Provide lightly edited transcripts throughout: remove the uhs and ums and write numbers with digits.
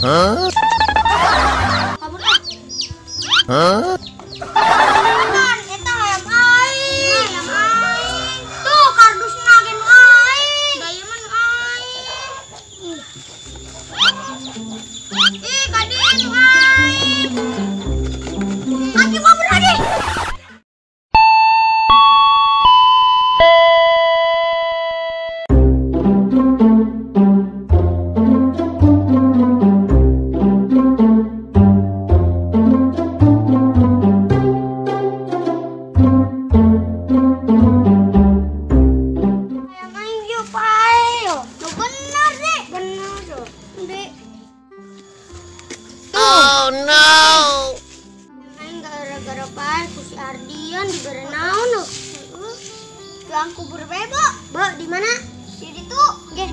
Hah? Kabur ah. Hah? Eta hayam aing. Hayam aing. Tuh kardusna ge nu aing. Da ieu mah nu aing. Ih, ka dieu nu aing. Adi kabur adi. Oh no! Main gara-gara pae ku si Ardian dibere naon nu. Tuang kubur bae, Bo. Bo, di mana? Di ditu. Nggih.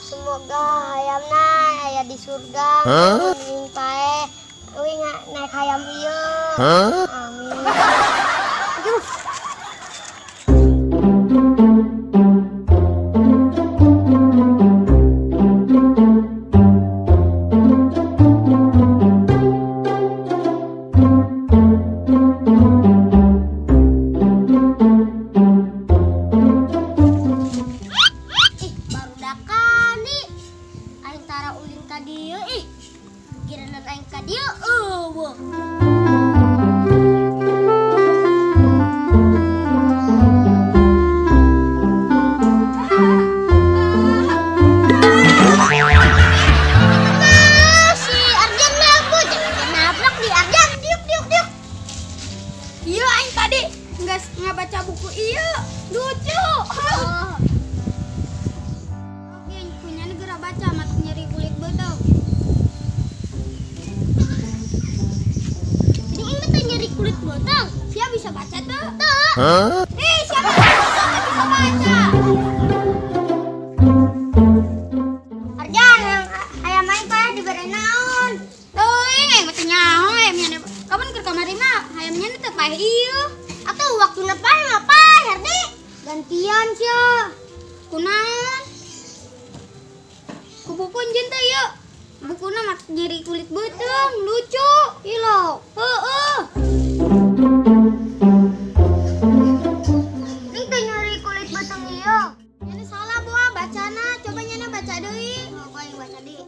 Semoga hayamna aya di surga. Amin pae. Euy naik hayam ieu. Amin. Iya, aing tadi nggak baca buku iya, lucu. Oh. Oke, punya negara baca mat nyeri kulit botol. Jadi ini tuh nyeri kulit botol. Siapa bisa baca tuh? Tuh. Huh? Siapa bisa baca? Arjan, ayam aing pae dibere naon? Tuh, aing mah teu nyaho ayamnya. Kapan keur kamari mah hayamnya teu paeh ieu. Atuh waktuna paeh mah paeh, Herdi. Gantian sia. Kunaon? Ku buku anjeun teh ieu. Bukuna mah nyeri kulit beuteung, lucu. Ieu lo. Heeh. Ini teh nyeri kulit beuteung ieu. Nyana salah boa bacana, coba nyana baca deui. Oh, gua yang baca deui.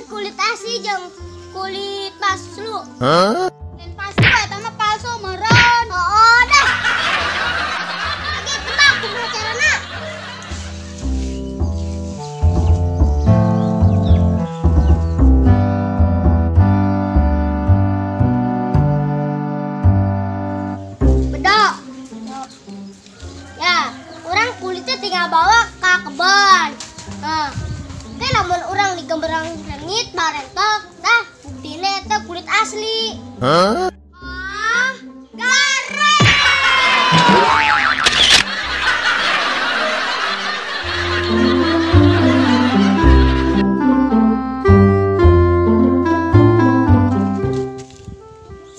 Kulit asli jeung kulit palsu. Huh? Dan palsu eta mah palsu meureun. Oh, dah. Oke, tebak kumaha carana? Bedok. Ya, orang kulitnya tinggal bawa ke kebun. Nah. Oke, lamun orang digemberang rengit barentok, dah buktine eta kulit asli. Hah? Ah, gareng.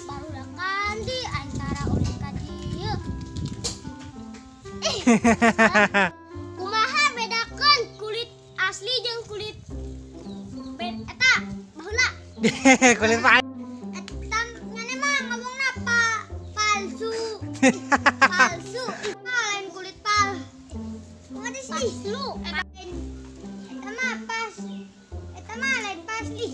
Baru rekan di antara ulin ka dieu. Kumaha bedakeun kulit asli jeung kulit eta baheula. Kulit palsu. Eta ngene mah ngomongna palsu. Palsu. Lain kulit Ih, lu eta mah pas. Eta mah lain pas ih.